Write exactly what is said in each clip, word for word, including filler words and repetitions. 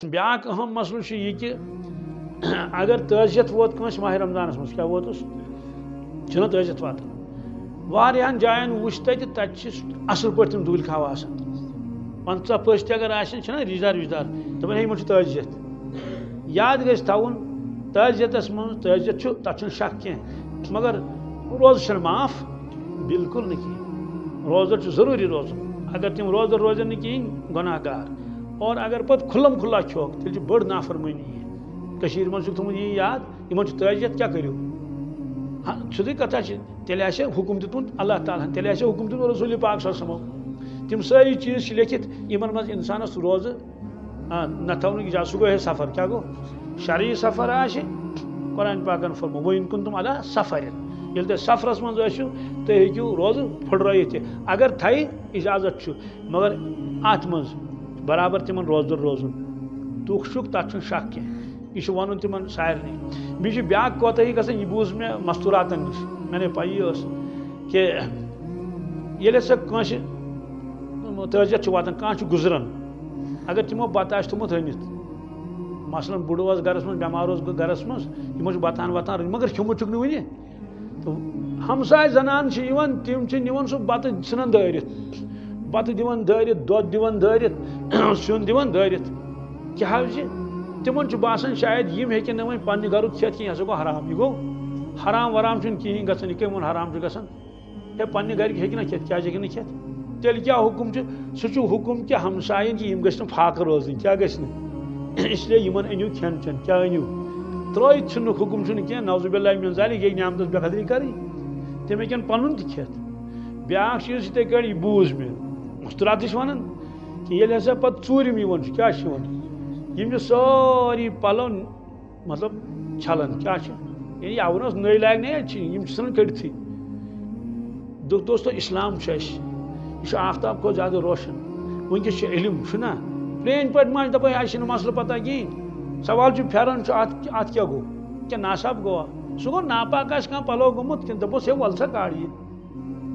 بیٛاکھ اہم مسلہٕ چھُ یہِ کہِ اگر تعزیت ووت کٲنٛسہِ ماہِ رمضانس منٛز، کیٛاہ ووتُس؟ چھُنہ تعزیت واتان؟ واریاہن جاین وٕچھ تتہِ، تتہِ چھِ اصل پٲٹھۍ تِم ڈوٗلۍ کھاوان آسان۔ پنٛژاہ پٔژھۍ تہِ اگر آسن، چھِنہ رِشتہٕ دار وِشتہٕ دار، دپان، ہے، یِمن چھُ تعزیت۔ یاد گژھِ تھاوُن، تعزیتس منٛز، تعزیت چھُ، تتھ چھُنہٕ شک کینٛہہ، مگر روزٕ چھُنہٕ معاف، بالکل نہٕ کینٛہہ۔ روزدر چھُ ضروٗری روزُن۔ اگر تِم روزدر روزن نہٕ کِہیٖنۍ، گۄناہ گار۔ اور اگر پتہٕ کھُلم کھُلا کھیوٚکھ، تیٚلہِ چھِ بٔڑ نافرمٲنی یہِ۔ کٔشیٖرِ منٛز چھُکھ تھوٚمُت یی یاد، یِمن چھُ تعزیت، کیٛاہ کٔرِو؟ ہاں، سیوٚدُے کتھا چھِ، تیٚلہِ آسہِ حُکُم دیُتمُت اللہ تعالیٰ ہن، تیٚلہِ آسہِ حُکُم دیُتمُت رسول پاک صلی اللہ علیہ وسلمو۔ تِم سٲری چیٖز چھِ لیکھِتھ، یِمن منٛز انسانس روزٕ، آ، نہ تھاونُک اجازت۔ سُہ گوٚو ہے سفر، کیٛاہ گوٚو؟ شرعی سفر آسہِ، قرآن پاکن فرمو، "وَإِن كُنتُمْ عَلَىٰ سَفَرٍ"۔ ییٚلہِ تُہۍ سفرس منٛز ٲسِو، تُہۍ ہیٚکِو روزٕ پھُٹرٲیِتھ تہِ، اگر تھایہِ، اجازت چھُ، مگر اتھ منٛز برابر تِمن روزدر روزُن۔ دُکھ چھُکھ، تتھ چھُنہٕ شک کینٛہہ۔ یہِ چھُ ونُن تِمن سارنٕے۔ بیٚیہِ چھِ بیٛاکھ کوتاہی گژھان، یہِ بوٗز مےٚ مستوٗراتن نِش، مےٚ نے پَیی ٲس کہِ ییٚلہِ ہسا کٲنٛسہِ تعزیت چھُ واتان، کانٛہہ چھُ گُزران، اگر تِمو بتہٕ آسہِ تھوٚمُت رٔنِتھ، مثلاً بُڈٕ اوس گرس منٛز، بٮ۪مار اوس گرس منٛز، یِمو چھُ بتہٕ ہن وتہٕ ہن رٔنِتھ، مگر کھیوٚمُت چھُکھ نہٕ وُنہِ۔ تہٕ ہمساے زنان چھِ یِوان، تِم چھِ نِوان سُہ بتہٕ، ژھٕنان دٲرِتھ، بتہٕ دِوان دٲرِتھ، دۄد دِوان دٲرِتھ، سیُن دِوان دٲرِتھ۔ کیٛاہ حظ یہِ؟ تِمن چھُ باسان شاید یِم ہیٚکن نہٕ وۄنۍ پننہِ گرُک کھٮ۪تھ کینٛہہ، یہِ ہسا گوٚو حرام۔ یہِ گوٚو حرام ورام چھُنہٕ کِہیٖنۍ گژھان، یہِ کٔمۍ ووٚن حرام چھُ گژھان؟ ہے، پننہِ گرِکۍ ہیٚکہِ نہ کھٮ۪تھ، کیٛازِ ہیٚکہِ نہٕ کھٮ۪تھ؟ تیٚلہِ کیٛاہ حُکُم چھُ؟ سُہ چھُ حُکُم کہِ ہمساین کہِ یِم گٔژھۍ نہٕ فاقہٕ روزٕنۍ، کیٛاہ گٔژھۍ نہٕ؟ اس لیے یِمن أنِو کھٮ۪ن چٮ۪ن، کیٛاہ أنِو؟ ترٲوِتھ ژھٕننُک حُکُم چھُنہٕ کینٛہہ، نعوذ باللہ من ذالک، یہِ نعمتس بے قدری کرٕنۍ، تِم ہیٚکن پنُن تہِ کھٮ۪تھ۔ بیٛاکھ چیٖز چھِ یِتھَے کٲٹھۍ، یہِ بوٗز مےٚ، مستوٗرات تہِ چھِ ونان کہِ ییٚلہِ ہسا پتہٕ ژوٗرِم یِوان چھُ، کیٛاہ چھُ یِوان؟ یِم چھِ سٲری پلو مطلب چھلان، کیٛاہ چھِ؟ یعنی یہِ ووٚن اوس نٔے لاگنے یٲتۍ چھِ، یِم چھِ ژھٕنان کٔڑتھٕے۔ دو-، دوستو، اسلام چھُ اَسہِ، یہِ چھُ آفتاب کھۄتہٕ زیادٕ روشن۔ وٕنکیٚس چھُ علم، چھُنہ؟ پرٛٲنۍ پٲٹھۍ ما ٲسۍ دَپان، اَسہِ چھِنہٕ مسلہٕ پتہ کِہیٖنۍ۔ سوال چھُ، پھٮ۪رن چھُ، اَتھ، اَتھ کیٛاہ گوٚو؟ کیٛاہ ناصاف گوٚوا؟ سُہ گوٚو ناپاک آسہِ کانٛہہ پَلو گوٚمُت، کِنہٕ دَپوس، ہے، وَل سا کاڑ یہِ۔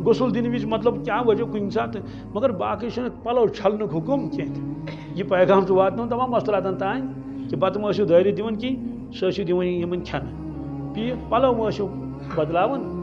غسل دِنہٕ وِزِ مطلب کیٛاہ وجہ کُنہِ ساتہٕ، مگر باقٕے چھُنہٕ پَلو چھَلنُک حُکُم کینٛہہ۔ یہِ پیغام چھُ واتناوُن تمام مستوٗراتَن تام کہِ بَتہٕ مہٕ ٲسِو دٲرِتھ دِوان کِہیٖنۍ، سُہ ٲسِو دِوان یِمَن کھٮ۪نہٕ۔ بیٚیہِ پَلو مہٕ ٲسِو بدلاوان۔